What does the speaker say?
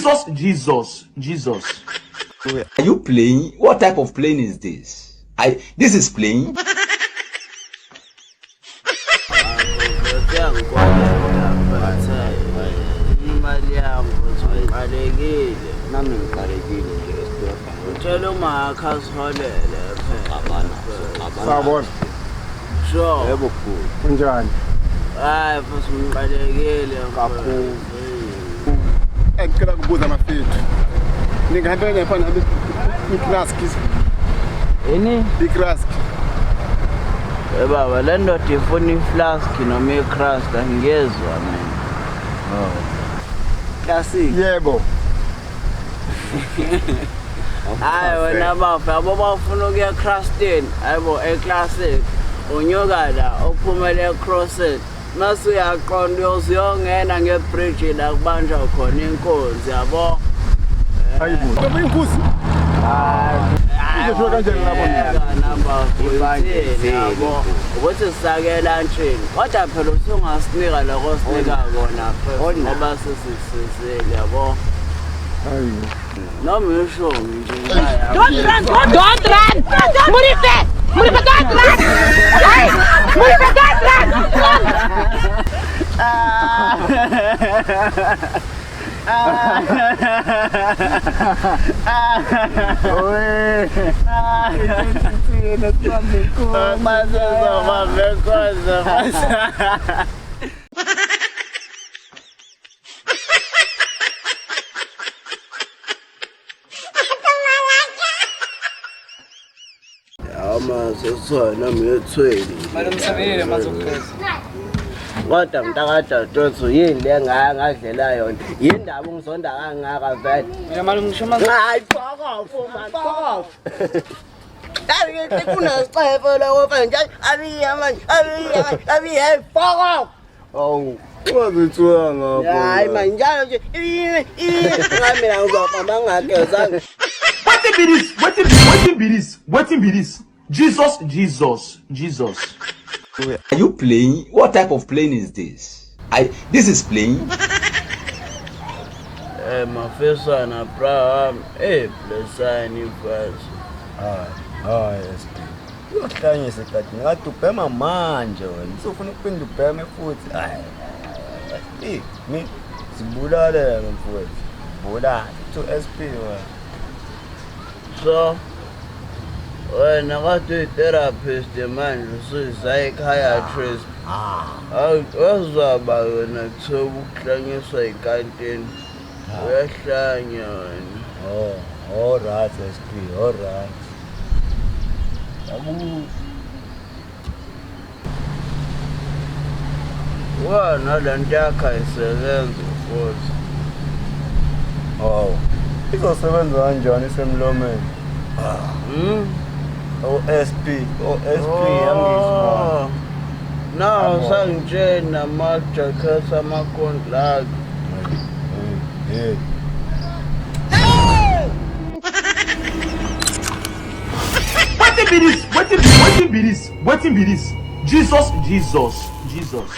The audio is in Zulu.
Jesus, Jesus, Jesus. Are you playing? What type of plane is this? I this is playing. Imali yami futhi ngiqalekile. Nami ngiqalekile nje esitobha. Utshela umakha asiholele phela. Sawubona. Sure. Yebo khulu. Kunjani? Hayi futhi ngiqalekile Kakhulu. Engicela kubuza mafethu. Ningihambela lapha nami iklaski. Yini? Iklaski. Eh baba, le ndoda ifuna iflask noma icrust angiyezwa mina. Oh. Classic. Yebo. Hayi wena bafa, yabo bafuna ukuya crustini, hayibo eclassic. Unyuka la uphumele ecrossing. Mase uyaqonda uyoze uyongena ngebridge la kubanjwa khona inkunzi yabo. Hayibo. Baba inkunzi. Izosho kanjani lapho mina? Yabo. Ukuthi sisake elantshini. Kodwa phela usungasinika lokho sinika kona phela ngoba sesisizile yabo. Hayibo. Noma ishumi nje. Don't run! Don't run! Murife! Murife, don't run! Hey! Murife, don't run! Run! Ama sesona methweni. Malumsabelile mazokugeza. Kodwa mntakadadewethu yini le ngaya ngadlela yona? Yindaba ungizonda kangaka vele? Mina malume ngisho mazo. Hayi fuck off man, fuck off. Yazi kunesixefo lokho manje. Abiya manje, abiya manje, abiya hey fuck off. Awu, ungazithuka ngapho. Hayi man, njalo nje ngabe mina ngizobamba ngagezanga. Wetin be this? Wetin be wetin be this? Wetin be this? Jesus, Jesus, Jesus. Are you playing? What type of plane is this? I this is playing. Eh mafisana bra wami, eh blessani mfazi. Hayi, hayi SP. Uyohlanyisa kade ngikade ubhema manje wena. Usufuna ukuphinda ubheme futhi. Hayi. SP, mi sibulaleke mfowethu. Bulale to SP wena. So wena kade uyi-therapist manje usuyi-psychiatrist. Awu wazaba wena kuthiwa ukuhlanyiswa yikantini. Uyahlanya wena. Oh, all right SP, all right. Aku Wena le nto yakho ayisebenzi futhi. Hawu. Izosebenza kanjani isemlomeni? Hmm? O SP, o SP yangizwa. Oh. Nawu sangitsheni nama-jacket ama-contract. Hey, hey. Wetin be this? Wetin be wetin be this? Wetin be this? Jesus, Jesus, Jesus.